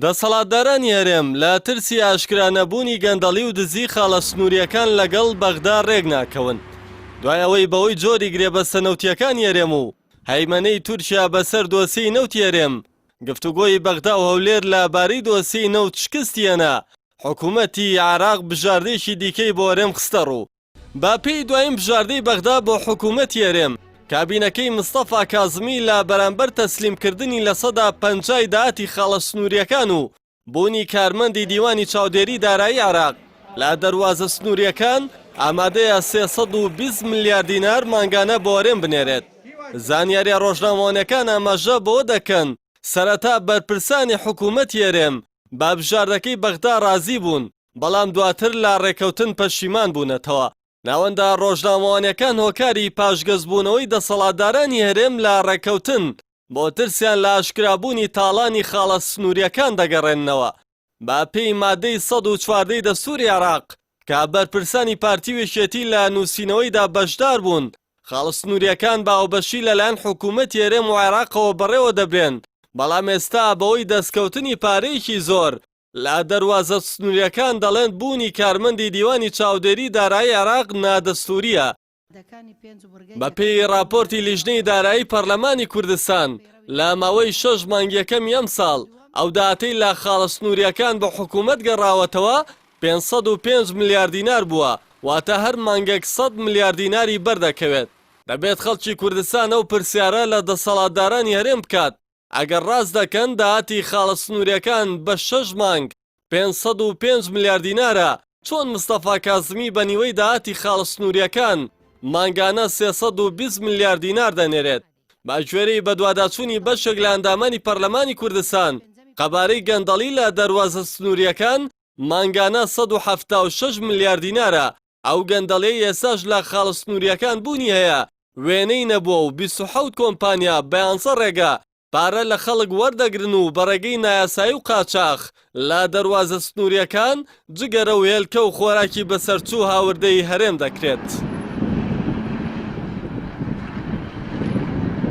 دەسەڵاتدارانی هەرێم لە ترسی ئاشکرا نەبوونی گەندەڵی و دزی خاڵە سنوورییەکان لەگەڵ بەغدا رێکناکەون دوای ئەوەی بەهۆی جۆری گرێبەستە نەوتییەکانی هەرێم و هەیمەنەی تورکیا بەسەر دۆسیەی نەوتی هەرێم گفتوگۆی بەغدا و هەولێر لە بارەی دۆسیەی نەوت شکستی هێنا حکومەتی عێراق بژاردەیەکی دیکەی بۆ هەرێم خستەڕوو. بە پێی دوایین بژاردەی بەغدا بۆ حکوومەتی هەرێم، کابینەکەی مستەفا کازمی لە بەرامبەر تەسلیمکردنی 50% ی داهاتی خاڵە سنوورییەکان و بوونی کارمەندی دیوانی چاودێری دارایی عێراق لە دەروازە سنوورییەکان، ئامادەیە 320 ملیار دینار مانگانە بۆ هەرێم بنێرێت. زانیارییە ڕۆژنامەوانییەکان ئاماژە بەوە دەکەن، سەرەتا بەرپرسانی حکوومەتی هەرێم بە بژاردەکەی بەغدا ڕازی بوون، بەڵام دواتر لە ڕێکەوتن پەشیمان بوونەتەوە. ناوەندە ڕۆژنامەوانیەکان هۆکاری پاشگەزبوونەوەی دەسەڵاتدارانی هەرێم لە ڕێکەوتن بۆ ترسیان لە ئاشکرابوونی تاڵانی خاڵە سنووریەکان دەگەڕێننەوە. بە پێی مادەی 114 ی دەستووری عێراق کە بەرپرسانی پارتی و یەکێتی لە نووسینەوەیدا بەشدار بوون، خاڵە سنووریەکان بە هاوبەشی لەلایەن حکوومەتی هەرێم و عێراقەوە بەڕێوە دەبرێن، بەڵام ئێستا بەهۆی دەستکەوتنی پارەیەکی زۆر لە دەروازە سنوورییەکان دەڵێن بوونی کارمەندی دیوانی چاودێری دارایی عێراق نادەستوورییە. بەپێی ڕاپۆرتی لیژنەی دارایی پەرلەمانی کوردستان، لە ماوەی شەش مانگ یەکەمی ئەمساڵ، ئەو داهاتەی لە خاڵە سنوورییەکان بۆ حکوومەت گەڕاوەتەوە 505 ملیار دینار بووە، واتە هەر مانگێک 100 ملیار دیناری بەردەکەوێت. دەبێت خەڵکی کوردستان ئەو پرسیارە لە دەسەڵاتدارانی هەرێم بکات، ئەگەر ڕاست دەکەن داهاتی خاڵە سنووریەکان بە شەش مانگ 505 ملیار دینارە، چۆن مستەفا کازمی بە نیوەی داهاتی خاڵە سنووریەکان مانگانە 320 ملیار دینار دەنێرێت؟ بە گوێرەی بەدواداچوونی بەشێک لە ئەندامانی پەرلەمانی کوردستان، قەبارەی گەندەڵی لە دەروازە سنووریەکان مانگانە 176 ملیار دینارە، ئەو گەندەڵیەی ئێستاش لە خاڵە سنووریەکان بوونی هەیە وێنەی نەبووە و 27 کۆمپانیا بە یانزە ڕێگە پارە لە خەڵک وەردەگرن و بە ڕێگەی نایاسایی و قاچاخ لە دەروازە سنووریەکان جگەرە و هێلکە و خۆراکی بەسەرچوو هاوردەی هەرێم دەکرێت.